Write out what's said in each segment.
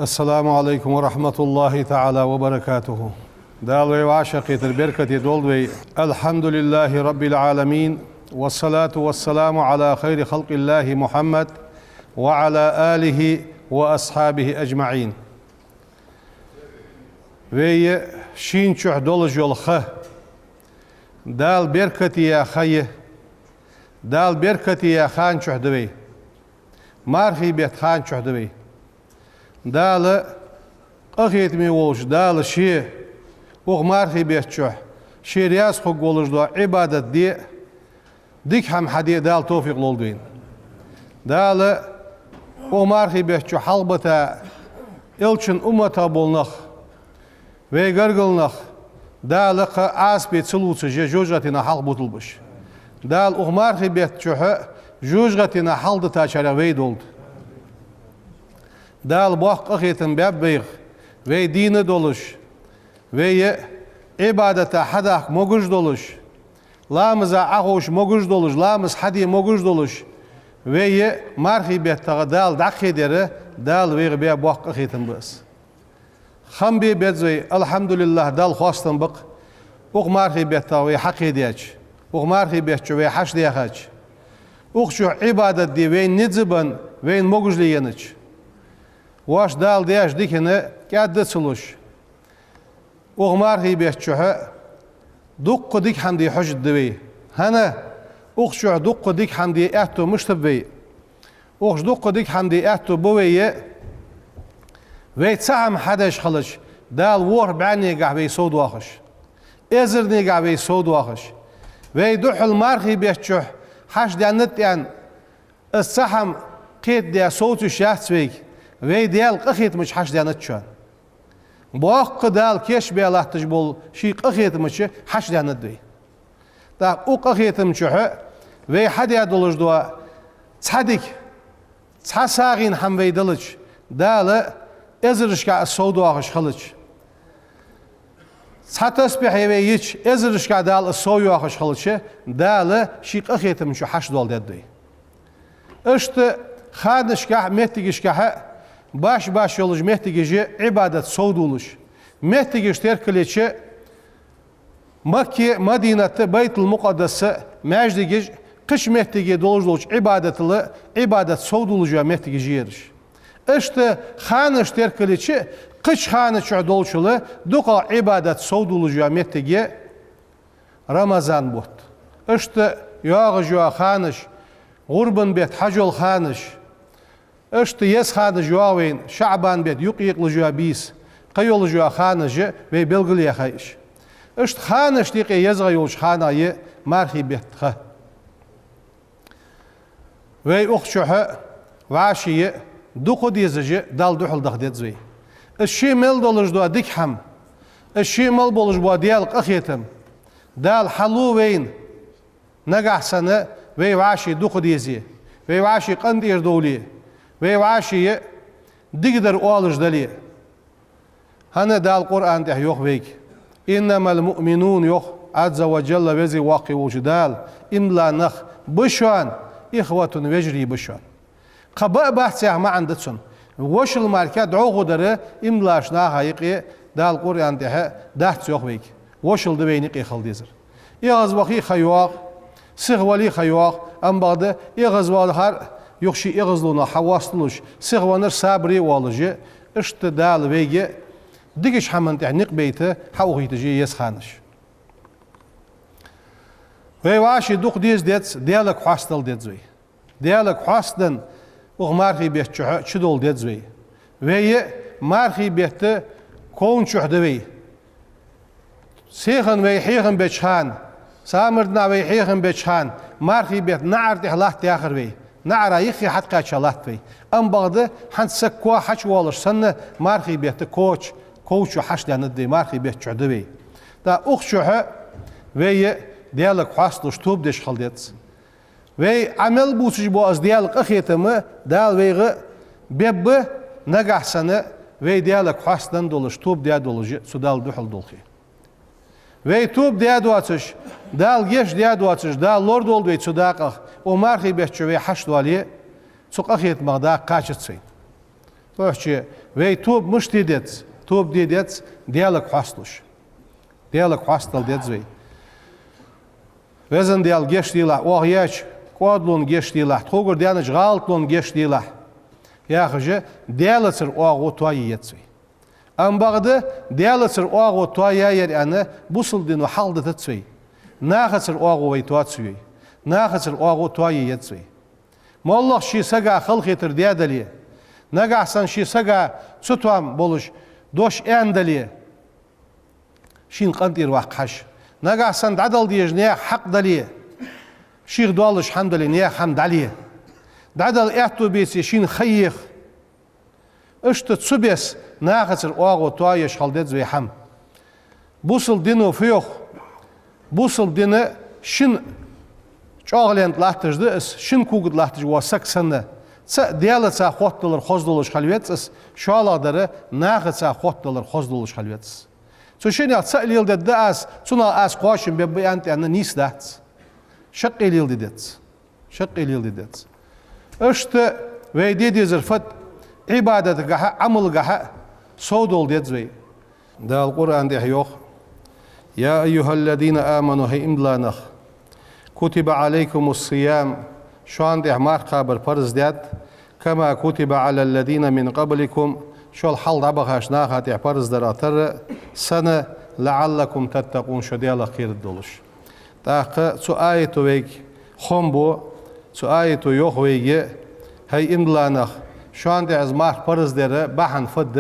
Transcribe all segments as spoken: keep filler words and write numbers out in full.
السلام عليكم ورحمة الله تعالى وبركاته. Дала вай вӀашагӀкхетар беркате долда вай. الحمد لله رب العالمين، والصلاة والسلام على خير خلق الله محمد وعلى آله وأصحابه أجمعين. Вай шийна чухь долаш йола ха Дала беркате яь ха я. Дала беркате яь хана чухь да вай. Мархий бетта хана чухь да вай. Дала, къахетаме волча Дала Ше укх мархий бетта чухь Ше раьза хургволаш дола Ӏибадат де, дика хӀама хьаде Дала товфикъ лолда вайна. Дала укх мархий бетта чу хьалхабита элчан умматах бола нах, вай гаргара нах, Дала кхы Ӏазапе ца лувцаш жожагӀатенах хьалхабуталба уж. Дала укх мархий бетта чухь жожагӀатенах хьалхадитачарех вай долда. Дала боккха къахетам баьб вайх, вай дийна долаш, вай Ӏибадата хьадахка могаш долаш, ламаза Ӏоховша могаш долаш, ламаз хьаде могаш долаш, вай мархий беттах Дала дӀакхедаьр, Дала вайх баь боккха къахетам ба из. Хам бе беза вай, алхьамдулиллахӀ, Далла хоастам ба-кх, укх мархий беттах вай хьакхедаьча, укх мархий бетта чу вай хьачудаьхача, укх чу Ӏибадат де вайна низ бенна, вайна могаш лееннача. Воша Дала деш дикана кӀаьда ца луш, укх мархий бетта чухь дуккха дика хӀама де хьожаргда вай. ХӀана? Укх чухь дуккха дика хӀама де аьттув мишта ба вай? Укх чу дуккха дика хӀама де аьттув ба вай, вай цхьа хӀама хьадеш хилча, Дала ворхӀ бӀаьннегахь вай совдоахаш, эзарнегахь вай совдоахаш. Вай духхьал мархий бетта чухь хьачудаьннад аьнна, из цхьа хӀама кхетадаь совца йиш яц вайга, вай Даьла къахетамча хьачудаьннад шоана. Боккха Дала кийчбаь латташ бола Ший къахетамча хьачудаьннад вай. ТӀаккха укх къахетама чухь вай хьадаь долаш дола цхьа дика, цхьа сагӀийна хӀама вай делча, Дала эзарашкахь из совдоахаш хилча, цхьа тасбихь вай йича, эзарашкахь Дала из совйоахаш хилча, Дала Ший къахетама чу хьачудоаладергда вай. Иштта ханашкахь а, моттигашкахь а, башха-башха йолаш моттигаш Ӏибадат совдувлаш, моттигаш теркалйича, Макка, Мадинат, Байтул-Мукъаддас, маьждигаш, кхыча моттиге долаш долча Ӏибадатал Ӏибадат совдувлаш йола моттигаш я ераш. Иштта ханаш теркалйича, кхыча хана чухь долчул дукхагӀа Ӏибадат совдувлаш йола моттиг я Рамазан бутт. Иштта йоагӀаш йола ханаш, гӀурбан бетта хьажол ханаш, иштта еза ханаш йоагӀа вайна, ШаӀбан бетта юкъ екъалуш йола бийса, кхы йолаш йола ханаш вай белгалъяьхай уж. Иштта ханашта юкъе езагӀа йолча ханех я мархий бетта ха. Вай укх чухь вӀаший дукха дезаш Далла духьал даха деза вай. Из ше мел долаш дола дика хӀама, из ше мел болаш бола Даьла къахетам Дала хьалу вайна, нагахь санна вай вӀаший дукха дезе, вай вӀаший къинтӀера довле, вай вӀаший дикадар оалаш дале. ХӀана Дала Къуръан тӀа йоах вайга: «إنما المؤمنون», йоах Ӏазза ва Джалла, веза-воккха волча Дала, иман дола нах ба шоана, «إخوة», вежарий ба шоана. Кхы ба а бац яха маӀан да цун. Вошал мара дӀахо дар иман долча наха юкъе Дала Къуръан тӀа дац йоах вайга. Вошал да вайна юкъе хила дезар. ЭгӀазвахе ха йоагӀа, сихвале ха йоагӀа, амма бакъда эгӀазвалар юха ший эгӀазлонах хьавоасталуш, сихвеннар сабаре а волаш, иштта Дала вайга дикача хӀаман тӀа никъ байта хьаухийташ я еза ханаш. Вай вӀаший дукха дезе деза, Даьлага хьоастадала деза вай. Даьлага хьоастаденна укх мархий бетта чухь чудовла деза вай. Вай мархий бетта ковна чухь да вай. Сихана вай хьехам беча хана, самардна вай хьехам беча хана, мархий бетта наӀара тӀа латта яхар вай. НаӀара юххе хьатӀакхаьча латт вай. Амма бакъда хӀанз саг коа хьачувоалаш санна, мархий бетта ков чу, ков чу хьачудаьннад вай, мархий бетта чухь да вай. ТӀаккха укх чухь вай Даьлага хьоасталуш, тоба деш хила деза. Вай Ӏа мел бувцаш бола из Даьла къахетам Дала вайга бергба, нагахь санна вай Даьлага хьоастаденна долаш, тоба даь долаш, цу Далла духьал долхе. Вай тоба даь доацаш, Дала гешт даь доацаш, Дала лорадолда вай цу дакъах, укх мархий бетта чу вай хьачудоале, цу къахетамах дакъа кхачац вайна. Тохача Вай тоба мишта де деза? Тоба де деза Даьлага хьоасталуш. Даьлага хьоастадала деза вай. Везан Даьла, гешт делахь, оаха еча кӀоадалонна гешт делахь, тхогара даьннача гӀалаталонна гешт делахь, яхаш, Даьлацара оагӀув тоае еза вай. Амма бакъда, Даьлацара оагӀув тоаяьяр аьнна, бусалба дино хьалхадитац вай. Нахацара оагӀув вай тоац вай. Нахацара оагӀув тоае еза вай. МоллагӀа ший сага халахетар даь дале, нагахьа санна ший сага цатоам болаш дош аьнна дале, шийна къинтӀера ваккха хьажа. Нагахьа санна дӀадала дезаш наьха хьакъ дале, шийх доаллаш хӀама дале, наьха хӀама дӀале. ДӀадала аьттув беце, шийна ха еха. Иштта цу беса нахацара оагӀув тоаеш хила деза вай хӀама. Бусалба дино фу йоах? Бусалба дин шин чӀоагӀленна тӀа латташ да из, шин кога тӀа латташ вола саг санна. ЦаӀ Даьлаца хоттадалар хоза долаш хила веза из, шоллагӀдар нахаца хоттадалар хоза долаш хила веза из. Цу шиннех цаӀ леладергда аз, цунах аз кхоачам бергба аьнна тӀена нийса дац. Шаккхе леладе деза. Шаккхе леладе деза. Иштта вай де дезар фуд? Ӏибадатагахьа, Ӏамалгахьа совдоала деза вай. Дала Къуръан тӀа йоах: «يا أيها الذين آمنوا», хӀай иман дилла нах, «كتب عليكم الصيام», шоана тӀа марха кхабар парз даьд, «كما كتب على الذين من قبلكم», шул хьалха дӀабахача наха тӀа парз дарах тарра санна, «لعلكم تتقون», шо Даьлах кхераргдолаш. ТӀаккха цу аято вайга хоам бу, цу аято йоах вайга: хӀай иман дилла нах, шоана тӀа из марха парз дар бахьан фуд?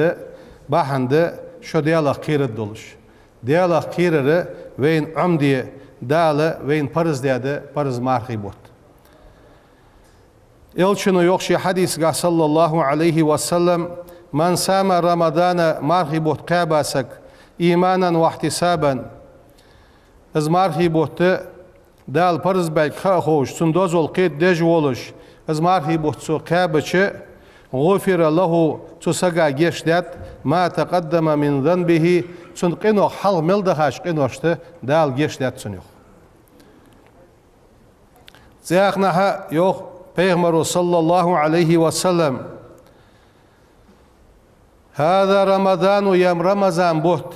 Бахьан да шо Даьлах кхераргдолаш. Даьлах кхерар вайна Ӏомаде, Дала вайна парз даьд парз мархий бутт. Элчано йоах ший хьадисагахь, صلى الله عليه وسلم: «من صام رمضان», мархий бутт кхаьба саг, «إيمانا واحتسابا», из мархий бутт Дала парз баьлга ха а ховш, цун дозал кхетадеш волаш, из мархий бутт цо кхаьбача, «غفر له», цу сага гешт даьд, «ما تقدم من ذنبه», цун къинох хьалха мел дахача къиношта Дала гешт даьд цунна, йоах. ЦӀаькханахьа йоах пайхамаро, صلى الله عليه وسلم: «هذا رمضان», ер Рамазан бутт,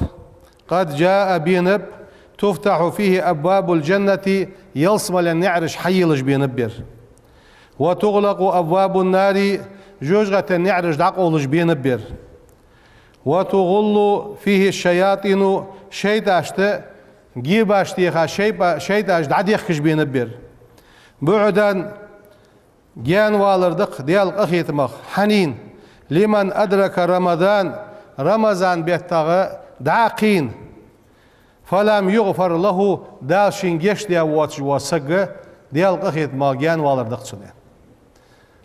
«قد جاء», бенаб, «تفتح فيه أبواب الجنة», ялсмален наӀараш хьайийлаш бенаб ер, «وتغلق أبواب النار», жожагӀатен наӀараш дӀакъовлаш бенаб ер, «وتغل فيه الشياطين», шайтӀашта гебаш теха шайпа-, шайтӀаш дӀадехкаш бенаб ер. «بعدا», гаьнавалар да-кх Даьла къахетамах, хьанна, «لمن أدرك رمضان», Рамазан беттагӀа дӀа а кхийна, «فلم يغفر له», Дала шийна гешт даь воацаш вола саг Даьла къахетамах гаьнавалар да-кх цунна.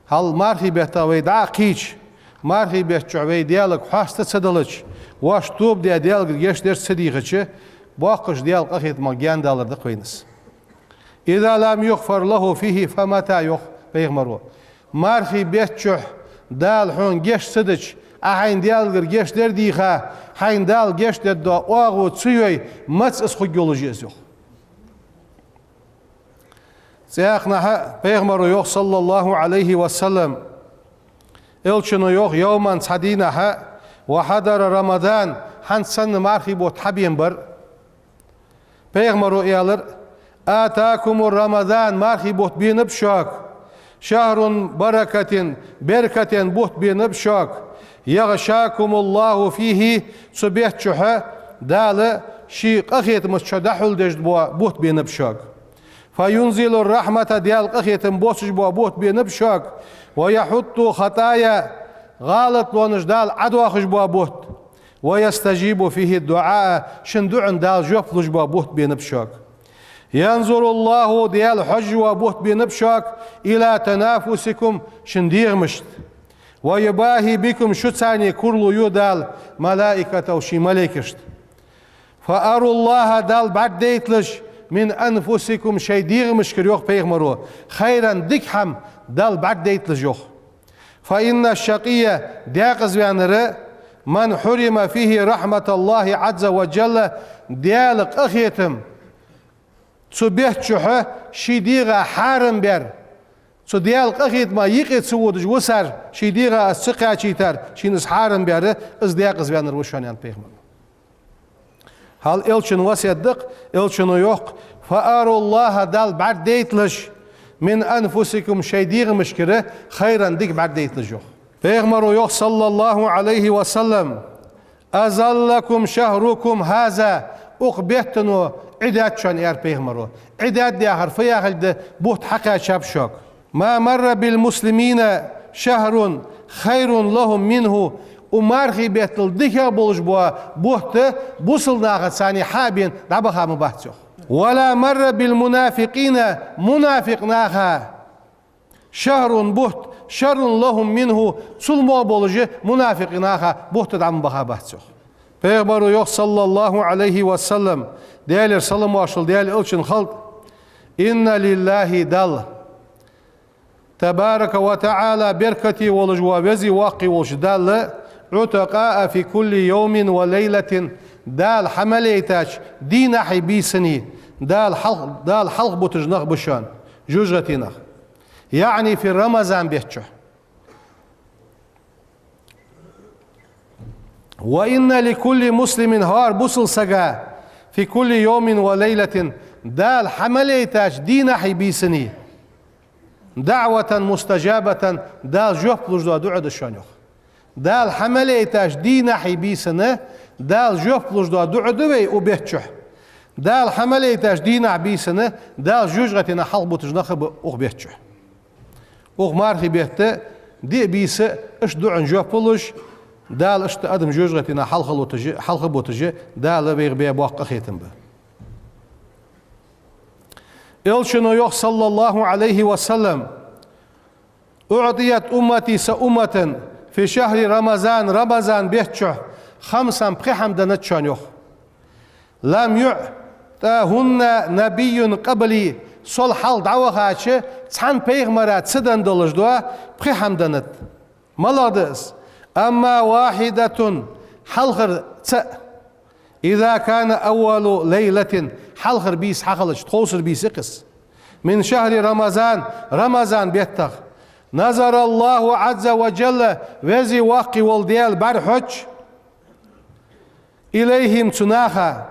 Хьал мархий бетта вай дӀа а кхийча, мархий бетта чухь вай Даьлага хьоаста ца делча, воаш тоба даь Даьлагара гешт деш ца дийхача, боккхача Даьла къахетамах гаьнадалар да-кх вайна из. «إذا لم يغفر له فيه فمتى», йоах пайхамаро. Мархий бетта чухь Дала хьона гешт ца дича, Ӏа хьайна Даьлагара гешт дар дийха, хьайна Дала гешт дергдола оагӀув ца йой, маца из хургйолаш я из, йоах. ЦӀаькханахьа пайхамаро йоах, صلى الله عليه وسلم, элчано йоах: «يوما», цхьа дийнахьа, «وحضر رمضان», хӀанз санна мархий бутт хьабена бар. Пайхамаро аьлар: «أتاكم رمضان», мархий бутт бенаб шуга, «شهر بركة», беркатен бутт бенаб шуга, «يغشاكم الله فيه», цу бетта чухь Дала ший къахетамца шо дӀахьулдеш бола бутт бенаб шуга. «فينزل الرحمة», Даьла къахетам боссаш бола бутт бенаб шуга, «ويحط الخطايا», гӀалатлонаш Дала Ӏодоахаш бола бутт, «ويستجيب فيه الدعاء», шун дуӀанна Дала жоп луш бола бутт бенаб шуга. «ينظر الله», Даьла хьожаш вола бутт бенаб шуга, «إلى تنافسكم», шун дегӀамашта. «ويباهي بكم», шу царна курало ю Дала, «ملائكته», ший малейкашта. «فأروا الله», Далла бӀаргадайталаш, «من أنفسكم», шоай дегӀамашкара, йоах пайхамаро, «خيرا», дика хӀама Далла бӀаргадайталаш, йоах. «فإن الشقي», декъаза ваьннар, «من حرم فيه رحمة الله عز وجل», Даьла къахетам цу бетта чухь ший дегӀа хьарам баьр, Цу Даьла къахетама юкъе ца водаш ва сар, ший дегӀа из ца кхаьчийтар, шийна из хьарам баьр, из декъаза ваьннар ва шоана, аьннад пайхамаро. Хьал элчан васкет да-кх, элчано йоах: «فأروا الله», Далла бӀаргадайталаш, «من أنفسكم», шоай дегӀамашкара, «خيرا», дика бӀаргадайталаш, йоах. Пайхамаро йоах, صلى الله عليه وسلم: «أظلكم شهركم هذا», укх беттано Ӏидаьд шоана, аьлар пайхамаро. Ӏидаьд яхар фу яхилга да? Бутт хьакхаьчаб шуга. «ما مر بالمسلمين شهر خير لهم منه», укх мархий беттал дикагӀа болаш бола бутт бусалба наха царна хьа а бена дӀабаха ма бац, йоах. «ولا مر بالمنافقين», мунафикъ наха «شهر», бутт, «شر لهم منه», цул во болаш мунафикъ наха бутт дӀа ма баха бац, йоах. Пайхамаро йоах, صلى الله عليه وسلم, Даьлера салам-моаршал Даьла элчанна хилда: «إن لله», Далла, تبارك وتعالى, беркате волаш вола, веза-воккха волаш Далла, «عتقاء في كل يوم وليلة», Дала хьа мел яйтача дийнахьеи бийсанеи Дала хьалх-, Дала хьалхабуташ нах ба шоана, жожагӀатен нах. يعني في رمضان бетта чу. «وإن لكل مسلم», хӀара бусалба сага, «في كل يوم وليلة», Дала хьа мел яйтача дийнахьеи бийсанеи, «دعوة مستجابة», Дала жоп луш дола дуӀа да шоана, йоах. Дала хьа мел яйтача дийнахьеи бийсанеи Дала жоп луш дола дуӀа да вай укх бетта чу. Дала хьа мел яйтача дийнахьеи бийсанеи Дала жожагӀатен нах хьалхабуташ нах ба укх бетта чу. Укх мархий бетта диъ бийса иштта дуӀан жоп луш, Дала иштта адам жожагӀатен нах хьалхалуташ, хьалхабуташ, Дала вайх бе боккха къахетам ба. Элчано йоах, صلى الله عليه وسلم: «أعطيت أمتي», са уммата, «في شهر رمضان», Рамазан бетта чу, «خمسا», пхи хӀама деннад шоана, йоах. «لم يعطهن نبي قبلي», сол хьалха дӀавахача цхьан пайхамара ца денна долаш дола пхи хӀама деннад. МалагӀа да из? «أما واحدة», хьалхара цаӀ, «إذا كان أول ليلة», хьалхара бийса хьахилча, тховсара бийса я-кх из, «من شهر رمضان», Рамазан беттах, «نظر الله عز وجل», веза-воккха вола Даьла бӀарахьош, «إليهم», цу наха,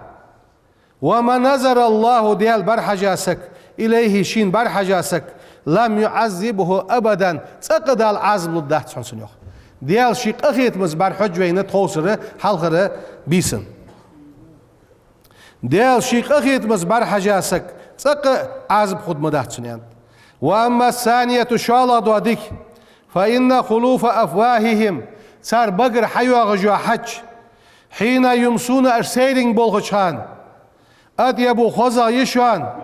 «ومن نظر الله», Даьла бӀарахьежа саг, «إليه», шийна бӀарахьежа саг, «لم يعذبه أبدا», цӀаккха Дала Ӏазап лургдац хьона цунна, йоах. Даьла ший къахетамца бӀарахьош вайна тховсара, хьалхара бийсан. Даьла ший къахетамца бӀарахьежа саг, цӀаккха Ӏазап хургдац цунна, аьннад. «وأما الثانية», шоллагӀа дола дика, «فإن خلوف أفواههم», цар багара хьайоагӀаш йола хьаж, «حين يمسون», уж сайранга болхача хана, «أطيب», хозагӀа я шоана,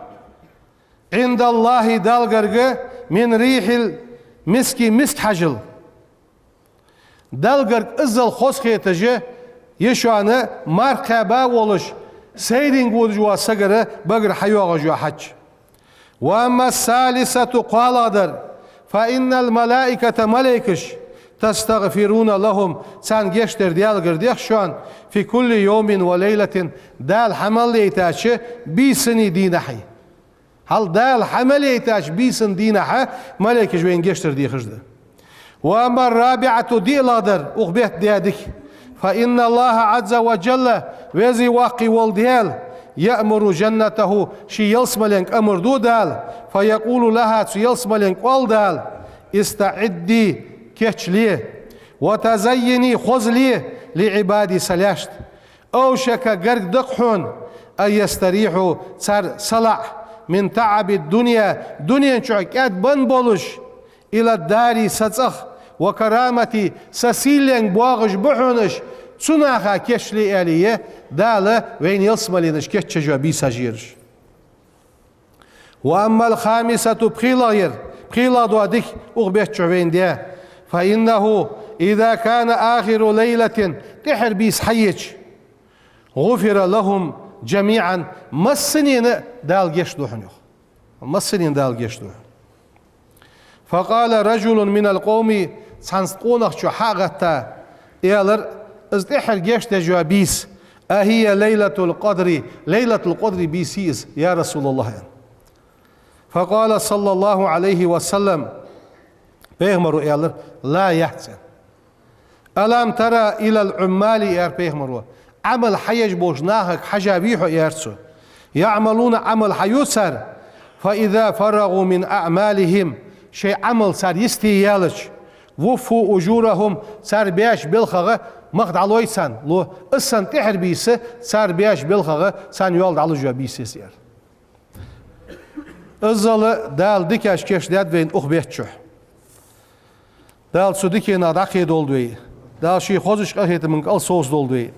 «عند الله», Далла гарга, «من ريح المسك», миска хьажал. Далла гарга иззал хоза хеташ я шоана марха кхаьба волаш, сайранга водаш вола сагара багара хьайоагӀаш йола хьаж. «وأما الثالثة», кхоалагӀдар, «فإن الملائكة», малейкаш, «تستغفرون لهم», царна гешт дар Даьлагара дех шоана, «في كل يوم وليلة», Дала хьа мел яйтача бийсанеи дийнахьеи. Хьал Дала хьа мел яйтача бийсанеи дийнахьеи малейкаш вайна гешт дар дехаш да. «وأما الرابعة», диълагӀдар, укх бетта даь дика, «فإن الله عز وجل», веза-воккха вола Даьла, «يأمر جنته», ший ялсмаленга амар ду Дала, «فيقول لها», цу ялсмаленга оал Дала: «استعدي», кийчле, «وتزيني», хоза ле, «لعبادي», са лаьшта. «أوشك», гарга да-кх хьона, «أن يستريحوا», цар салаӀа, «من تعب الدنيا», дунен чу кӀаьдбенна болаш, «إلى داري», са цӀагӀа, «وكرامتي», са сийленга боагӀаш ба хьона уж, цу наха кийчле, аьле, Дала вайна ялсмаленаш кийчъеш йола бийсаш я ераш. «وأما الخامسة», пхелагӀъяр, пхелагӀдола дика укх бетта чу вайна даь, «فإنه إذا كان آخر ليلة», тӀеххьара бийса хьаеча, «غفر لهم جميعا», массанена Дала гешт ду хьона, йоах. Массанена Дала гешт ду хьона. «فقال رجل من القوم», цхьан къонахчо хьа а гӀатта, аьлар: «Из тӀеххьара гешт деш йола бийса, أهي ليلة القدر, Лайлатул-Къадри бийса йий из, я РасулаллахӀ?» — аьнна. «فقال صلى الله عليه وسلم: Пайхамаро аьлар: «Ла, яц», аьнна. «ألم تر إلى العمال», аьлар пайхамаро, Ӏамал хьаеш болча нахага хьажа вий хьо, аьлар цо. «يعملون», Ӏамал хьаю цар, «فإذا فرغوا من أعمالهم», шоай Ӏамал цар йисте яьлча, «وفوا أجورهم», цар беш белхагӀа мах дӀалой царна, ло, из санна тӀехьара бийса, цар беш белхагӀа царна йола дӀалуш йола бийса я из, аьлар. Иззал Дала дикаш кийчдаьд вайна укх бетта чухь. Дала цу диканех дӀакхедолда вай. Дала ший хозача къахетамах кӀал совцадолда вай.